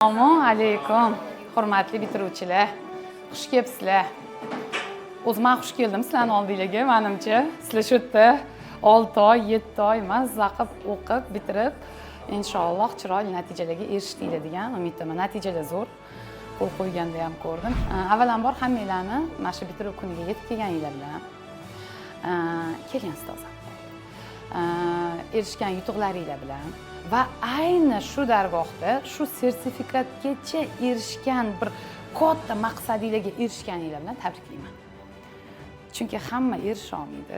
Assalomu alaykum, hurmatli bitiruvchilar, xush kelibsizlar. O'zim ham xush keldim sizlarni oldinglarga. Manimcha, sizlar shu yerda 6 oy, 7 oy mazza qilib o'qib bitirib, inshaalloh chiroyli natijalarga erishdinglar degan umiddaman. Natijalar zo'r, qo'l qo'yganda ham ko'rdim. Avvalambor, hammanglarni mana shu bitiruv kuniga yetib kelganinglar bilan, kelgan ustozim, erishgan yutuqlaringlar bilan va ayni shu dargohda shu sertifikatgacha erishgan bir katta maqsadinglarga erishganinglar bilan tabriklayman. Chunki hamma erisha olmaydi,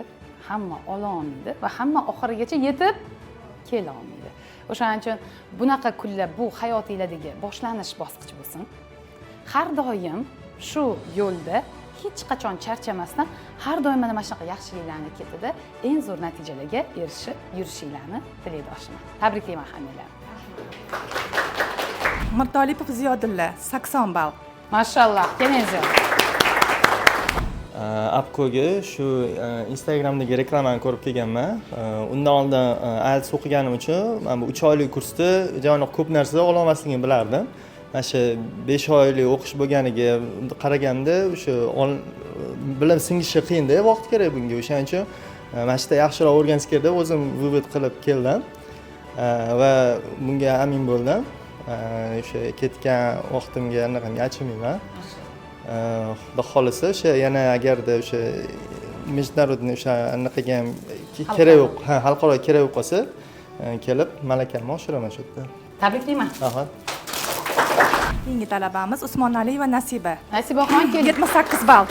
hamma ola olmaydi va hamma oxirigacha yetib kela olmaydi. O'shaning uchun bunaqa kunlar bu hayotinglardagi boshlanish bosqichi bo'lsin. Har doim shu yo'lda hech qachon charchamasdan, har doim mana shunaqa yaxshiliklarni ketida eng zo'r natijalarga erishib yurishinglarni tilakdoshiman. Tabriklayman hammanglarni. Mirtolipov Ziyodulla, 80 ball. Mashalloh, keling, Ziyoda. Apkoga shu Instagramdagi reklamani ko'rib kelganman. Undan oldin IELTS o'qiganim uchun man bu 3 oylik kursda juda ko'p narsa ololmasligimni bilardim. Mana shu 5 oylik o'qish bo'lganiga qaraganimda, o'sha bilim singishi qiyinda, vaqt kerak bunga. O'shaning uchun mana shu yerda yaxshiroq o'rganish kerak deb o'zim вывод qilib keldim va bunga amin bo'ldim. O'sha ketgan vaqtimga anaqamga achinmayman. Xudo xohlasa, o'sha yana agarda o'sha международный o'sha anaqaga ham kerak yo'q, ha, xalqaro kerak bo'lib qolsa, kelib malakamni oshiraman shu yerda. Tabriklayman. Rahmat. Keyingi talabamiz Usmonaliyeva Nasiba. Nasibaxon, keling. 78 ball,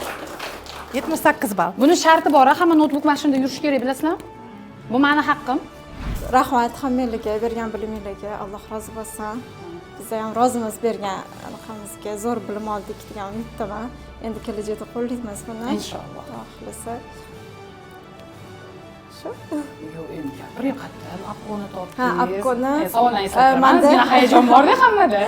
78 ball. Buni sharti bor, a, hamma noutbuk mana shunda yurishi kerak, bilasizlarmi? Bu mani haqqim. Rahmat hammanglarga, bergan biliminglarga Alloh rozi bo'lsin. Biz ham rozimiz bergan anaqamizga, zo'r bilim oldik degan umiddaman. Endi kelajakda qo'llaymiz buni. Inshaalloh. Xudo xohlasa, shu. Yo'q, endi gapiring, qayerdan Apkoni topdingiz? Ha, Apkoni, Savollarni eslab turaman. manda- Ozgina hayajon borda hammada.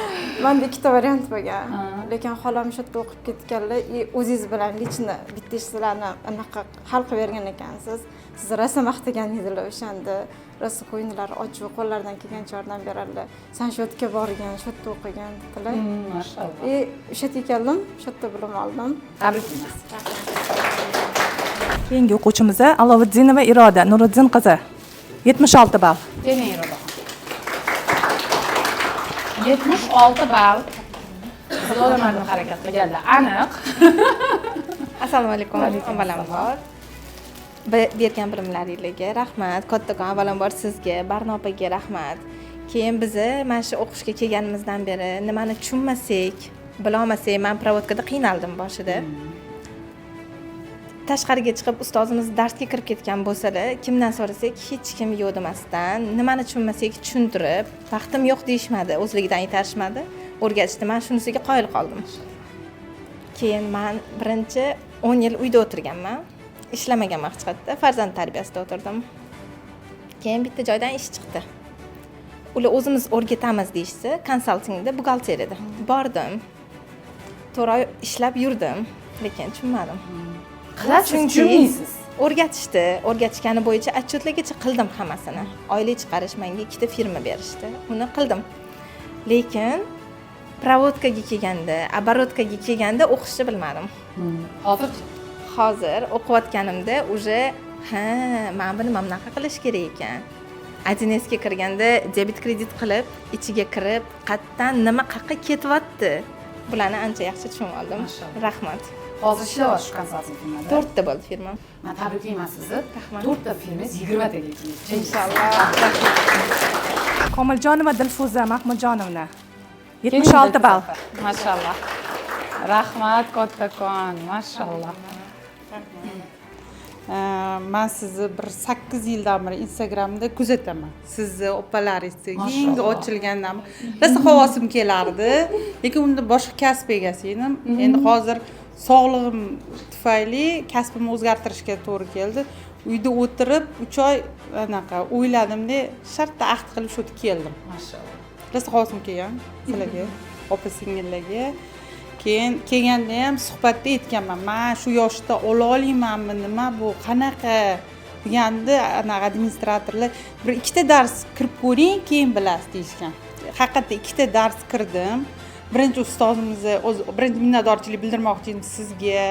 Manda ikkita variant bo'lgan, lekin xolam shu yerda o'qib ketganlar и o'zingiz bilan лично bitta ishlarni anaqa hal qilib bergan ekansiz. Sizni rosa maqtagan edilar o'shanda, rosa ko'ngillari ochiq, qo'llaridan kelgancha yordam beradilar, san shu yerga borgin, shu yerda o'qigin dedilar. Mashalloh. И o'sha yerga keldim, shu yerda bilim oldim. Tabriklaymiz. Keyingi o'quvchimiz Aloviddinova Iroda Nuriddin qizi, 76 ball. Keling, Irodaxon. 76 ball. Biz olaman deb harakat qilganlar aniq. Assalomu alaykum. Vaalaykum. Avvalambor, bergan bilimlaringlarga rahmat kattakon. Avvalambor sizga, Barno opaga rahmat. Keyin bizni mana shu o'qishga kelganimizdan beri nimani tushunmasak, bilolmasak, man проводка da qiynaldim boshida. Tashqariga chiqib, ustozimiz darsga kirib ketgan bo'lsalar, kimdan so'rasak, hech kim yo'q demasdan, nimani tushunmasak tushuntirib, vaqtim yo'q deyishmadi, o'zligidan itarishmadi, o'rgatishdi. Man shunisiga qoyil qoldim. Keyin man birinchi 10 yil uyda o'tirganman, ishlamaganman hech qayerda, farzand tarbiyasida o'tirdim. Keyin bitta joydan ish chiqdi, ular o'zimiz o'rgatamiz deyishdi, konsaltingda, buxgalteriyada. Bordim, 4 oy ishlab yurdim, lekin tushunmadim. Qilasiz, Chunki tushunmaysiz. O'rgatishdi, o'rgatishgani bo'yicha отчет largacha qildim hammasini. Oylik chiqarish, manga ikkita firma berishdi, uni qildim, lekin проводка ga kelganda, оборотка ga kelganda o'qishni bilmadim. Hozirchi? Hozir o'qiyotganimda уже, ha, mana buni mana bunaqa qilish kerak ekan. 1Sga kirganda debit kredit qilib, ichiga kirib, qayerdan nima qayerqa ketyapti, bularni ancha yaxshi tushunib oldim. Mashalloh. Rahmat. Hozir ishlayapsiz shu konsalting firmada? To'rtta bo'ldi firma. Man tabriklayman sizni. Rahmat. To'rtta firmangiz 20 taga. Inshaalloh. Komiljonova Dilfuza Mahmudjonovna, 76 ball. Mashalloh, rahmat kattakon, mashalloh. Man sizni bir 8 yildan beri Instagramda kuzataman, sizni, opalaringizni yangi Mashalloh. ochilgandan beri rosa havosim kelardi, lekin unda boshqa kasb egasi edim. Endi hozir sog'lig'im tufayli kasbimni o'zgartirishga to'g'ri keldi. Uyda o'tirib 3 oy anaqa o'yladimda, shartta ahd qilib shu yerga keldim. Mashalloh. Rosa havosim kelgan sizlarga, opa singillarga. Keyin kelganda ham suhbatda aytganman, man shu yoshda ola olmaymanmi, nima bu, qanaqa deganda, anaqa administratorlar bir ikkita dars kirib ko'ring, keyin bilasiz deyishgan. Haqiqatda ikkita dars kirdim. Birinchi ustozimizni o'zi, birinchi minnatdorchilik bildirmoqchi edim sizga,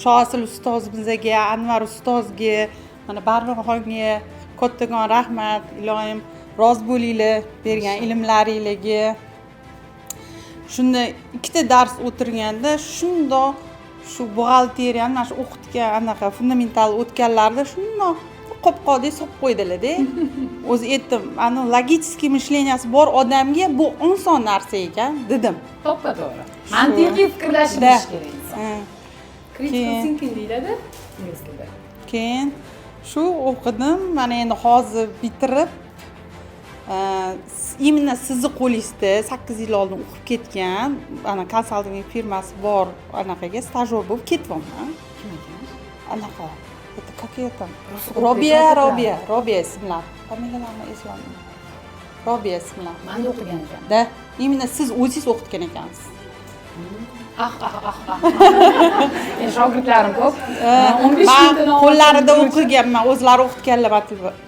Shoasil ustozimizga, Anvar ustozga, mana Barnoxonga kattakon rahmat. Iloyim rozi bo'linglar bergan ilmlaringlarga. Shunda ikkita dars o'tirganda shundoq shu buxgalteriyani mana shu o'qitgan anaqa fundamental o'tganlarida shundoq qopqoqdek solib qo'ydilarda. O'zi aytdim, ani логический мышления si bor odamga bu oson narsa ekan, dedim. To'ppa to'g'ri, mantiqiy fikrlashni bilish kerak inson. Critical thinking deyiladi ingliz tilida. Keyin shu o'qidim, mana endi hozir bitirib, именно sizni qo'lingizda 8 yil oldin o'qib ketgan ana konsalting firmasi bor, anaqaga stajyor bo'lib ketyapman. Kim ekan? Anaqa, это как ее там, Rosa ko'p Robiya. shogirdlar. Robiya, Robiya ismlari, familiyalarini eslolmayman, Robiya ismlari. Manda o'qigan ekan? Да, именно siz o'zingiz o'qitgan ekansiz. Ah, ah, ah, ah, endi shogirdlarim ko'p, 15 Man mingtadan qo'llarida ortiq. o'qiganman, o'zlari o'qitganlar.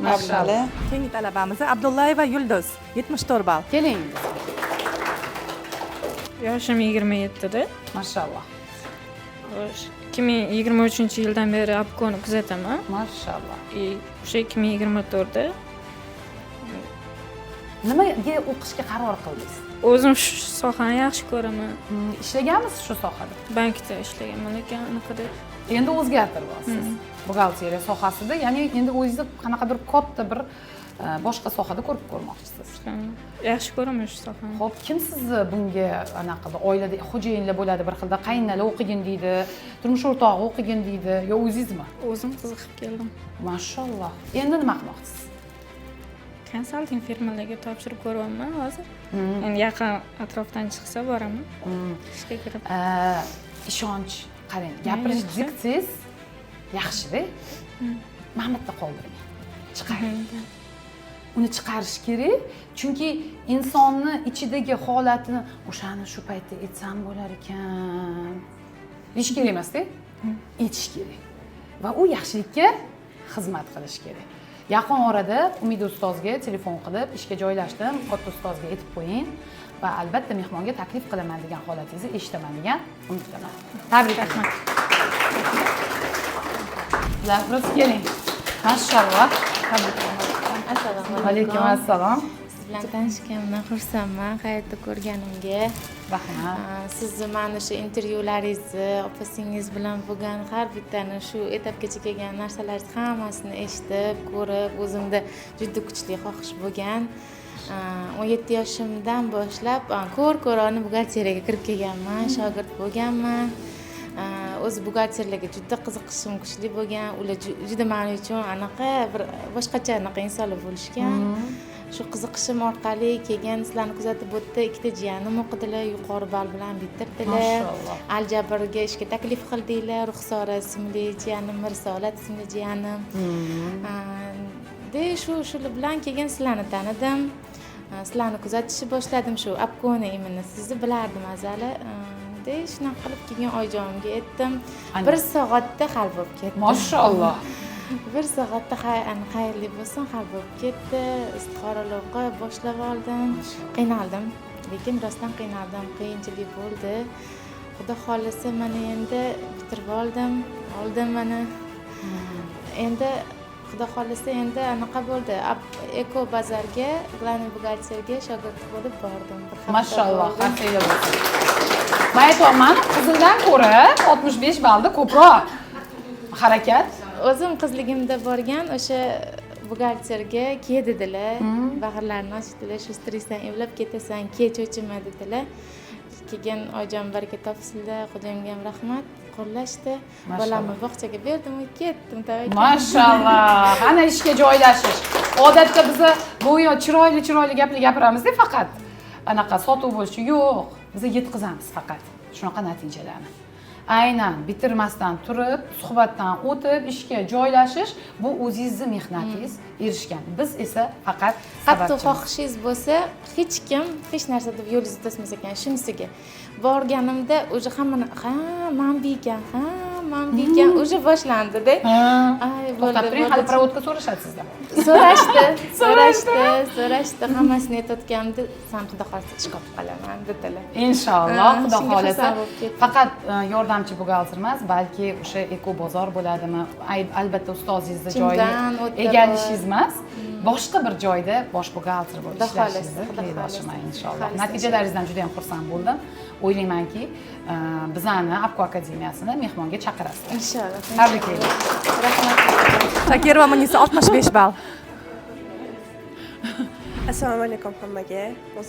Mashalloh. Keyingi talabamiz Abdullayeva Yulduz, 74 ball. Keling. Yoshim 27da. Mashalloh. Xo'sh, 2023-yildan beri Apkoni kuzataman. Mashalloh. И o'sha 2024da Nimaga o'qishga qaror qildingiz? O'zim shu sohani yaxshi ko'raman. Ishlaganmisiz shu sohada? Bankda ishlaganman, lekin anaqada. Endi o'zgartiryapsiz buxgalteriya sohasida, ya'ni endi o'zingizni qanaqadir katta bir boshqa sohada ko'rib ko'rmoqchisiz. Yaxshi ko'raman shu sohani. Ho'p, kim sizni bunga anaqa qildi? Oilada xo'jayinlar bo'ladi bir xilda, qaynonalar o'qigin deydi, turmush o'rtog'i o'qigin deydi yo o'zingizmi? O'zim qiziqib keldim. Mashalloh. Endi nima qilmoqchisiz? Konsalting firmalarga topshirib ko'ryapman hozir. Endi yaqin atrofdan chiqsa, boraman ishga kirib. Ishonch, qarang, gapirish, Yaxshi. Diksiyangiz yaxshida. Mana bu yerda qoldiring, chiqaring uni, chiqarish kerak, chunki insonni ichidagi holatini o'shani shu paytda aytsam bo'lar ekan deyish kerak emasda, aytish kerak va u yaxshilikka xizmat qilish kerak. Yaqin orada Umid ustozga telefon qilib, ishga joylashdim, katta ustozga aytib qo'ying va albatta mehmonga taklif qilaman degan holatingizni eshitaman degan umiddaman. Tabriklayman. Lafruz, keling. Mashalloh. Assalomu alaykum. Alaykum assalom. Siz bilan tanishganimdan xursandman, hayotda ko'rganimga. Rahmat. Sizni mana shu intervyularingizni, opa singiz bilan bo'lgan har bittani, shu etapgacha kelgan narsalaringizni hammasini eshitib, ko'rib, o'zimda juda kuchli xohish bo'lgan. 17 yoshimdan boshlab ko'r ko'rona buxgalteriyaga kirib kelganman, shogird bo'lganman. O'zi buxgalterlarga juda qiziqishim kuchli bo'lgan. Ular juda man uchun anaqa bir boshqacha anaqa insonlar bo'lishgan. Shu qiziqishim orqali keyin sizlarni kuzatib, bu yerda ikkita jiyanim o'qidilar, yuqori ball bilan bitirdilar. Mashalloh. Aljabrga ishga taklif qildinglar, Ruxsora ismli jiyanim, Risolat ismli jiyanim. De shu shular bilan keyin sizlarni tanidim. Sizlarni kuzatishni boshladim, shu Apkoni, именно sizni bilardim azali. De shunaqa qilib keyin oyijonimga aytdim. Ana. Bir soatda hal bo'lib ketdi. Mashalloh. Bir soatda xayrli bo'lsin, hal bo'lib ketdi. Istixoralar o'qib boshlab oldim. Qiynaldim, lekin rostdan qiynaldim, qiyinchilik bo'ldi. Xudo xohlasa, mana endi bitirib oldim, oldim mana. Endi xudo xohlasa, endi anaqa bo'ldi. Eko bazarga главный buxgalterga shogird bo'lib bordim. Bir hafta Mashalloh. bo'ldim. Qarsanglar bo'lsin. Man aytyapman, qizildan ko'ra 65 ballda ko'proq harakat. O'zim qizligimda borgan o'sha buxgalterga kel dedilar, bag'irlarini ochdilar, shu stressdan emlab ketasan, kel, cho'chima dedilar. Keyin oyijon baraka topsinlar, xo'jamga ham rahmat, qo'llashdi. Bolamni bog'chaga berdim, ketdim, tavakkal. Mashalloh. Ana ishga joylashish. Odatda biza go'yo chiroyli chiroyli gaplar gapiramizda, faqat anaqa sotuv bo'lishi yo'q, biza yetkazamiz faqat shunaqa natijalarni. Aynan bitirmasdan turib, suhbatdan o'tib, ishga joylashish, bu o'zingizni mehnatingiz erishgan, biz esa faqat Qattiq sababchimiz. Xohishingiz bo'lsa, hech kim hech narsa deb yo'lingizni to'smas ekan. Shunisiga borganimda уже hammani, ha, man bu ekan, ha. Mamga ekan, уже boshlandi-da. Ay, bo'ldi. To'xtab turing, hali provodka so'rashadi sizdan. So'rashdi, so'rashdi, so'rashdi, hammasini aytayotganimda, san xudo xohlasa ish topib qolaman dedilar. Inshaalloh, xudo xohlasa. Bo'lib ketdi. Faqat yordamchi buxgalter emas, balki o'sha eko bozor bo'ladimi? Albatta ustozingizni joyini egallashingiz emas, boshqa bir joyda bosh buxgalter bo'lib ishlashingizni tilakdoshiman inshaalloh. Natijalaringizdan juda ham xursand bo'ldim. O'ylaymanki, bizani APCO akademiyasini mehmonga chaqirasizlar. Inshaalloh. Tabriklayman. Rahmat. Shakirova Munisa 65 ball. Assalomu alaykum hammaga.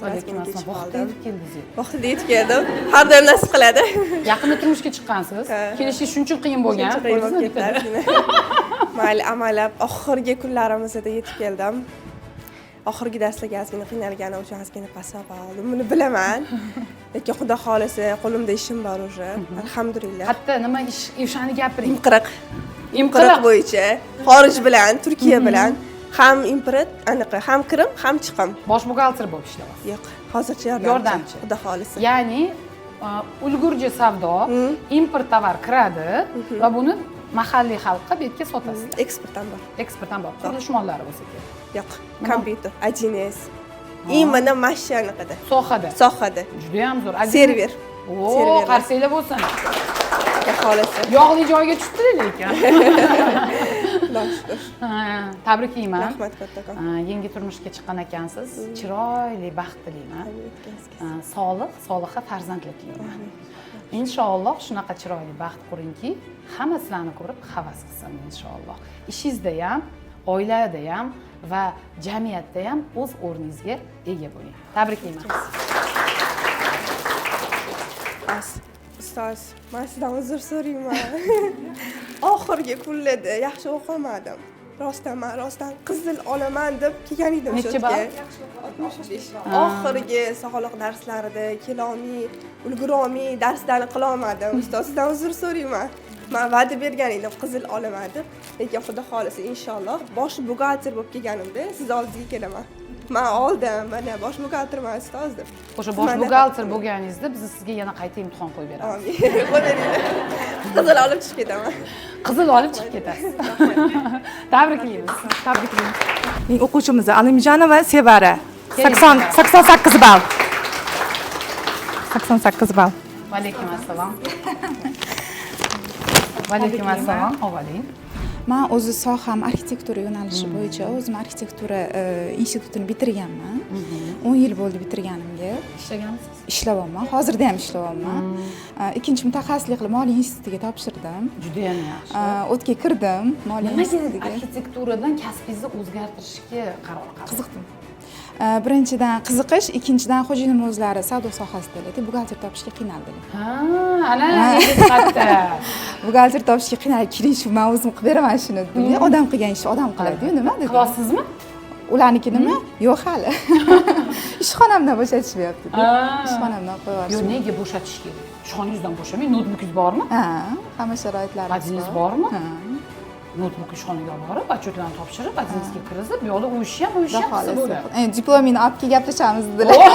Alaykum assalom. Vaqtida yetib keldingiz. Vaqtida yetib keldim. Har doim nasib qiladi. Yaqinda turmushga chiqqansiz. Kelishingiz shuncha qiyin bo'lgan. Ko'rdingizmi? Mayli, amallab oxirgi kunlarimizda yetib keldim. Oxirgi darslarga ozgina qiynalganim uchun ozgina pastroq oldim. Buni bilaman. Lekin xudo xolisa qo'limda ishim bor уже. Alhamdulillah. Hatto nima ish, o'shani gapiring. Imqiriq. Imqiriq bo'yicha xorij bilan, Turkiya bilan ham import, aniq, ham kirim, ham chiqim. Bosh buxgalter bo'lib ishlayapsiz? Yo'q, hozircha yordamchi. Xudo xolisa. Ya'ni ulgurji savdo, import tovar kiradi va buni mahalliy xalqqa bu yerga sotasizlar. Eksport ham bor. Eksport ham bor. Qurilish mollari bo'lsa kerak. Yo'q, kompyuter, 1С. Именно mashina anaqada. Sohada. Sohada. Juda ham zo'r. Server. O, qarsanglar bo'lsin. Xudo xolisa. Yog'li joyga tushdilar lekin. Xudoga shukur. Tabriklayman. Rahmat kattakon. Yangi turmushga chiqqan ekansiz. Chiroyli baxt tilayman. Solih, soliha farzandlar tilayman. Inshaalloh shunaqa chiroyli baxt quringki, hamma sizlarni ko'rib havas qilsin inshaalloh. Ishingizda ham, oilada ham va jamiyatda ham o'z o'rningizga ega bo'ling. Tabriklayman. Ustoz, men sizdan uzr so'rayman. Oxirgi kunlarda yaxshi o'qimadim. Rostdan men rostdan qizil olaman deb kelgan edim shu yerga. 65. Oxirgi sog'liq darslarida kelolmay, ulgurolmay darslarni qila olmadim. Ustoz, sizdan uzr so'rayman. Men va'da bergan edim qizil olaman deb, lekin xudo xolisa inshaalloh bosh buxgalter bo'lib kelganimda siz oldingizga kelaman. Men oldim, mana bosh buxgalterman ustoz deb. O'sha bosh buxgalter bo'lganingizda biz sizga yana qayta imtihon qo'yib beramiz. Amin. Qo'yib beringlar. Qizil olib chiqib ketaman. Qizil olib chiqib ketasiz. Tabriklaymiz. Tabriklaymiz. Mening o'quvchimiz Alimjanova Sevara 88 ball. 88 ball. Va alaykum assalom. Va alaykum assalom, ovaling. Men o'zi soham arxitektura yo'nalishi bo'yicha o'zim arxitektura institutini bitirganman. 10 yil bo'ldi bitirganimga. Ishlaganmisiz? Ishlayapman, hozirda ham ishlayapman. Ikkinchi mutaxassislik qilib moliya institutiga topshirdim. Juda ham yaxshi. O'tga kirdim moliya institutiga. Arxitekturadan kasbingizni o'zgartirishga qaror qildim. Qiziqdim. Birinchidan qiziqish, ikkinchidan xo'jayinim o'zlari savdo sohasidalar, buxgalter topishga qiynaldilar. Ha, ana chiqadi. Buxgalter topishga qiynalib, keling shu men o'zim qilib beraman shuni dedim. Odam qilgan ishni odam qiladi-yu, nima dedim. Qilasizmi? Ularniki nima? Yo'q hali. Ishxonamdan bo'shatishmayapti. Ishxonamdan qo'yib yuborishdi. Yo'q, nega bo'shatish kerak? Ishxonangizdan bo'shamang, noutbukingiz bormi? Ha, hamma sharoitlarimiz bor. Adingiz bormi? Ha. Noutbuk ishxonaga borib, otchetlarni topshirib, adingizga kirgizib, bu yoqda u ishni ham, bu ishni ham qilsa bo'ladi. Diplomingni olib kel, gaplashamiz dedilar.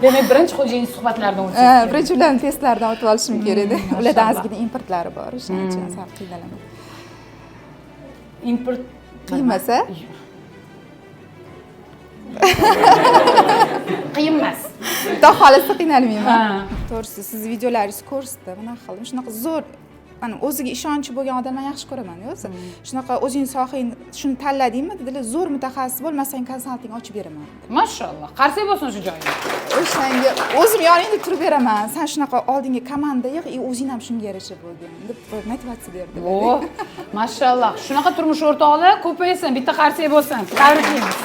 Demak, birinchi xo'jayin suhbatlaridan o'tsangiz kerak. Birinchi ularning testlaridan o'tib olishim kerak edi. Ularda ozgina importlari bor, o'shaning uchun sal qiynalaman. Import qiyinmasa? Qiyin emas. Xudo xolasa qiynalmayman. To'g'risi, siz videolaringizni ko'rsatdi, bunaqa qildim, shunaqa zo'r Ana o'ziga ishonchi bo'lgan odamni yaxshi ko'raman o'zi. Shunaqa o'zing sohang shuni tanladingmi dedilar, zo'r mutaxassis bo'l, men senga konsalting ochib beraman dedilar. Mashalloh. Qarsak bo'lsin shu joyga. O'shanga o'zim yoningda turib beraman. Sen shunaqa oldinga komanda yig', o'zing ham shunga yarasha bo'lgin deb motivatsiya berdilar. O, mashalloh. Shunaqa turmush o'rtoqlar ko'paysin, bitta qarsak bo'lsin. Tabriklaymiz.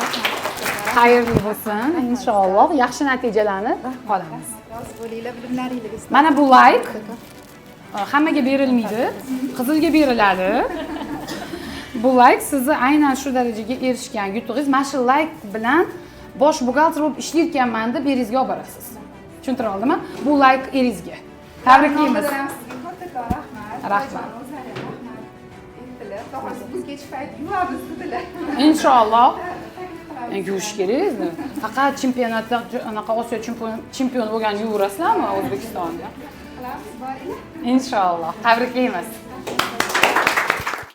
Xayrli bo'lsin, inshaalloh. Yaxshi natijalarni qolamiz. Rozi bo'linglar, bilimlaringiz. Mana bu like hammaga berilmaydi, qizilga beriladi. Bu like sizni aynan shu darajaga erishgan yutug'ingiz. Mana shu like bilan bosh buxgalter bo'lib ishlayotganman deb eringizga olib borasiz. Tushuntira oldimmi? Bu like eringizga. Tabriklaymiz. Sizga kattakon rahmat. Rahmat. Rahmat. Aytdilar, to'g'risi biz kech payt yuvamiz dedilar. Inshaalloh. Yuvish kerak. Faqat chempionatda anaqa Osiyo chempioni bo'lgan yuvrasizlarmi O'zbekistonda? Qilamiz, boringlar. Inshaalloh, tabriklaymiz.